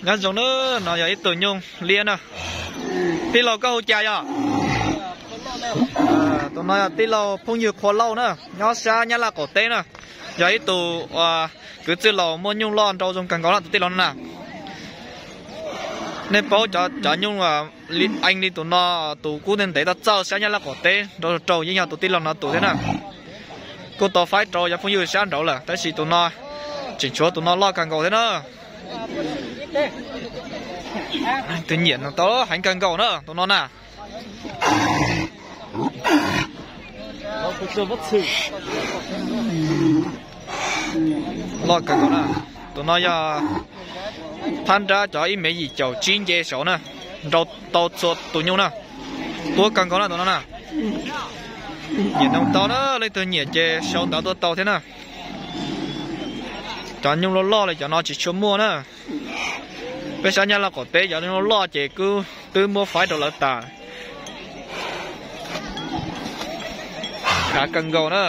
Nyob zoo na, no yog ib tug nyuj liab na. Tij laug koj hu cas yog? Tus no yog tij laug phooj ywg Qhua Lauj na, nyob sab Nyab Laj qaum teb na. Yog ib tug kwv tij laus muaj nyuj loj nrau zoo kawg nkaus na tus tij laug no na. Nej paub cov nyuj ees li tus no, tus kub ntev ntev tau txawj sab Nyab Laj qaum teb nrau rau yeej yog tus tij laug no tus thiab na. Kuj tau faib rau cov phooj ywg sab nraud lawm tab sis tus no tseem tshuav tus no loj kawg nkaus thiab na. Tus nyiam no tau heev kawg nkaus na tus no na. Loj kawg nkaus na. Tus no yog phab nrab cov ib mev yim caum tsib nce saud na, nrau tau txhua tus nyuj na. Tuab kawg nkaus na tus no na. Nyiam no tau na, leej twg nyiam ces sau ntawv tuaj tau thiab na. Cov nyuj loj loj li cov no tsis tshua muaj na. Peb sab Nyab Laj qaum teb cov nyuj loj loj ces kuj twb muab faib rau lawv tas. Khav kawg nkaus na.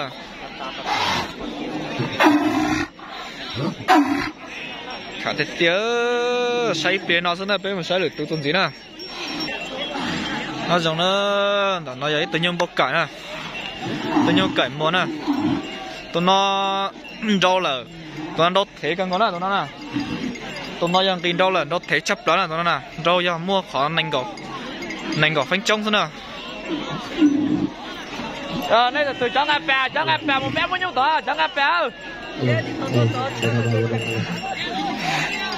Khav tiag tiag. Saib ib pliag no xwb na, peb mus saib lwm tus txuas ntxiv na. Nyob zoo na, ntawm no yog ib tug nyuj npauj kaim na, tus nyuj kaim muag na. Tus no nrau lawm, tus no nrau thev kawg nkaus na tus no na. Tus no yog nqis nrau lawm, nrau thev tshaj plaws na tus no na, nrau yog muaj qhov nees nkaum feeb tsoob xwb na. Nej tus cov nqaij pas, cov nqaij pas mus pab muaj nyuj tod, cov nqaij pas.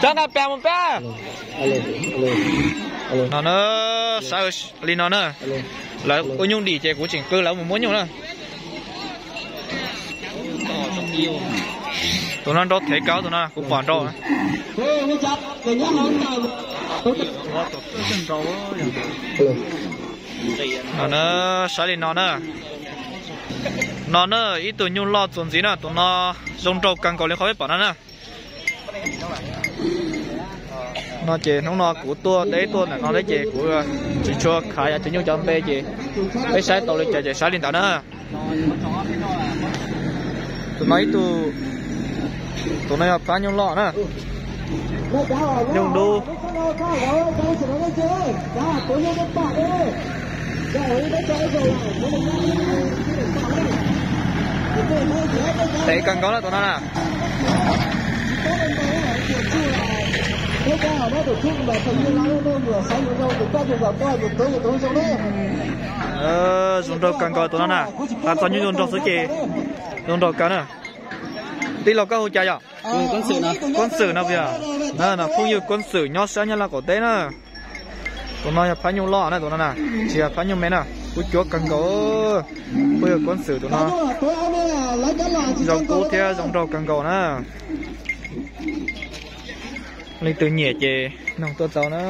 Cov nqaij pas mus pab. No na, saib li no na, lawv ua nyuj dim ces kuv tseem qw lawv mus muab nyuj na. Tus no nrau thev kawg tus no kuv pom nrau. No na, saib li no na. No na, ib tug nyuj loj txuas ntxiv na, tus no zoo nraug kawg nkaus li qhov peb pom no na. No ces hnub no kuv tuaj deb tuaj ntawm no thiab ces kuv tsis tshua khav yog cov nyuj cov npe ces peb saib tau li cas ces saib li ntawd na. Tus no ib tug, tus no yog phab nyuj loj na. Nyuj dub. Tev kawg nkaus na tus no na. Zoo nraug kawg nkaus tus no na. Hais txog nyuj zoo nraug xwb ces zoo nraug kawg na. Tij laug koj hu cas yom? Koob Xwm no puas yog? Phooj ywg Koob Xwm nyob sab Nyab Laj qaum teb na. Tus no yog phab nyuj loj na tus no na, tsis yog phab nyuj me na. Kub cuab kawg nkaus. Phooj ywg Koob Xwm tus no zoo kub thiab zoo nraug kawg nkaus na. Leej twg nyiam ces noog tuaj tau na.